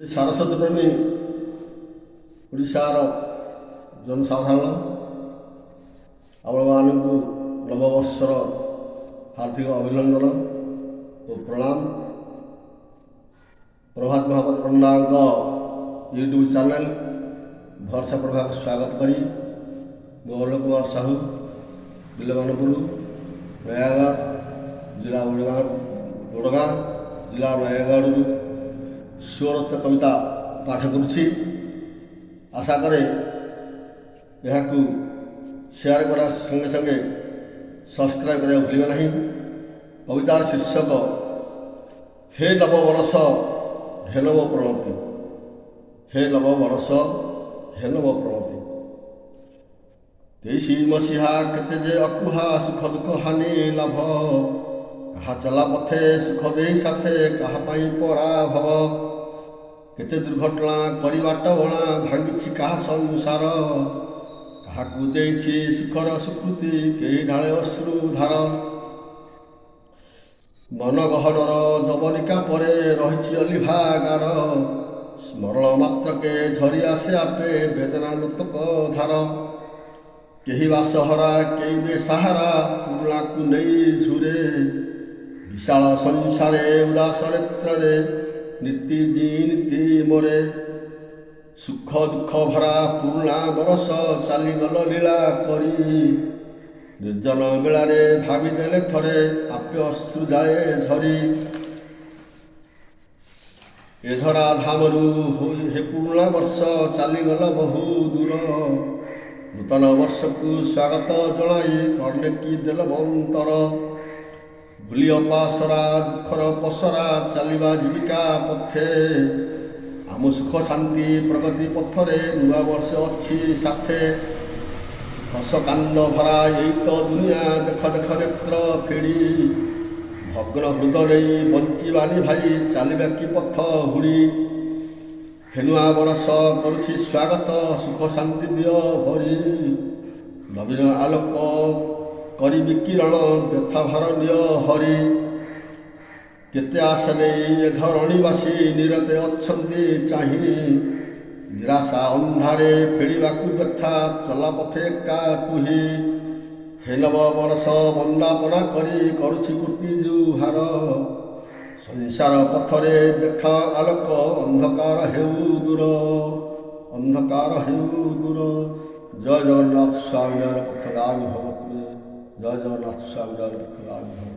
ସାରସ୍ୱତ ପ୍ରେମୀ ଓଡ଼ିଶାର ଜନସାଧାରଣ, ଆପଣମାନଙ୍କୁ ନବବର୍ଷର ହାର୍ଦ୍ଦିକ ଅଭିନନ୍ଦନ ଓ ପ୍ରଣାମ। ପ୍ରଭାତ ମହାପାତ୍ର ପଣ୍ଡାଙ୍କ ୟୁଟ୍ୟୁବ୍ ଚ୍ୟାନେଲ୍ ଭରସା ପ୍ରଭାକୁ ସ୍ୱାଗତ କରି ମୁଁ ଅଲୋକ କୁମାର ସାହୁ, ବିଲମାନପୁର, ନୟାଗଡ଼ ଜିଲ୍ଲା, ବଡ଼ଗାଁ ଜିଲ୍ଲା ନୟାଗଡ଼ରୁ ସ୍ୱରଚିତ କବିତା ପାଠ କରୁଛି। ଆଶା କରେ ଏହାକୁ ସେୟାର କରିବା ସଙ୍ଗେ ସଙ୍ଗେ ସବସ୍କ୍ରାଇବ୍ କରିବାକୁ ଭୁଲିବେ ନାହିଁ। କବିତାର ଶୀର୍ଷକ ହେ ନବବରଷ ଘେନ ମୋ ପ୍ରଣତି। ହେ ନବବରଷ ଘେନ ମୋ ପ୍ରଣତି। 23 ମସିହା କେତେ ଯେ ଅକୁହା, ସୁଖ ଦୁଃଖ ହାନି ଲାଭ। କାହା ଚଲା ପଥେ ସୁଖ ଦେଇ ସାଥେ, କାହା ପାଇଁ ପରାଭବ। କେତେ ଦୁର୍ଘଟଣା କରି ବାଟ ବଣା, ଭାଙ୍ଗିଛି କାହା ସଂସାର। କାହାକୁ ଦେଇଛି ସୁଖର ସ୍ୱୀକୃତି, କେହି ଢାଳେ ଅଶ୍ରୁଧାର। ମନ ଗହନର ଯବନିକା ପରେ ରହିଛି ଅଲିଭାଗାର। ସ୍ମରଣ ମାତ୍ରକେ ଝରି ଆସେ ଆପେ ବେଦନା ଲୋତକ ଧାର। କେହି ବାସହରା, କେହି ବେସାହାରା, ପୁରୁଣାକୁ ନେଇ ଝୁରେ। ବିଶାଳ ସଂସାରେ ଉଦାସ ନେତ୍ରରେ ନୀତି ନୀତି ମୋରେ। ସୁଖ ଦୁଃଖ ଭରା ପୁରୁଣା ବରଷ ଚାଲିଗଲ ଲୀଳା କରି। ନିର୍ଜନ ବେଳାରେ ଭାବିଦେଲେ ଥରେ ଆପେ ଅଶ୍ରୁ ଯାଏ ଝରି। ଏ ଧରା ଧାମରୁ ହେ ପୁରୁଣା ବର୍ଷ ଚାଲିଗଲ ବହୁ ଦୂର। ନୂତନ ବର୍ଷକୁ ସ୍ୱାଗତ ଜଣାଇ କର୍ଣ୍ଣେ କି ଦେଲ ମନ୍ତର। ଭୁଲି ଅପାସରା ଦୁଃଖର ପସରା, ଚାଲିବା ଜୀବିକା ପଥେ। ଆମ ସୁଖ ଶାନ୍ତି ପ୍ରଗତି ପଥରେ ନୂଆ ବର୍ଷ ଅଛି ସାଥେ। ହସ କାନ୍ଦ ଭରା ଏଇ ତ ଦୁନିଆ, ଦେଖ ଦେଖ ନେତ୍ର ଫେଡ଼ି। ଭଗ୍ନ ହୃଦ ନେଇ ବଞ୍ଚିବାନି ଭାଇ, ଚାଲିବା କି ପଥ ହୁଡ଼ି। ହେ ନୂଆ ବରଷ କରୁଛି ସ୍ୱାଗତ, ସୁଖ ଶାନ୍ତି ଦିଅ ଭରି। ନବୀନ ଆଲୋକ କରି ବିକିରଣ, ବ୍ୟଥା ଭାର ନିଅ ହରି। କେତେ ଆଶା ନେଇ ଏ ଧରଣୀବାସୀ ନିରତେ ଅଛନ୍ତି ଚାହିଁ। ନିରାଶା ଅନ୍ଧାରେ ଫେଡ଼ିବାକୁ ବ୍ୟଥା, ଚଲା ପଥେ ଏକା ତୁହି। ହେ ନବ ବରଷ ବନ୍ଦାପନା କରି କରୁଛି କୋଟି ଜୁହାର। ସଂସାର ପଥରେ ଦେଖ ଆଲୋକ, ଅନ୍ଧକାର ହେଉ ଦୂର, ଅନ୍ଧକାର ହେଉ ଦୂର। ଜୟ ଜଗନ୍ନାଥ ସ୍ୱାମୀ ନୟନ ପଥଗାମୀ ଭବତୁ। ଜୟ ଜଗନ୍ନାଥ ସ୍ୱାମୀ ନୟନ ପଥଗାମୀ ଭବତୁ।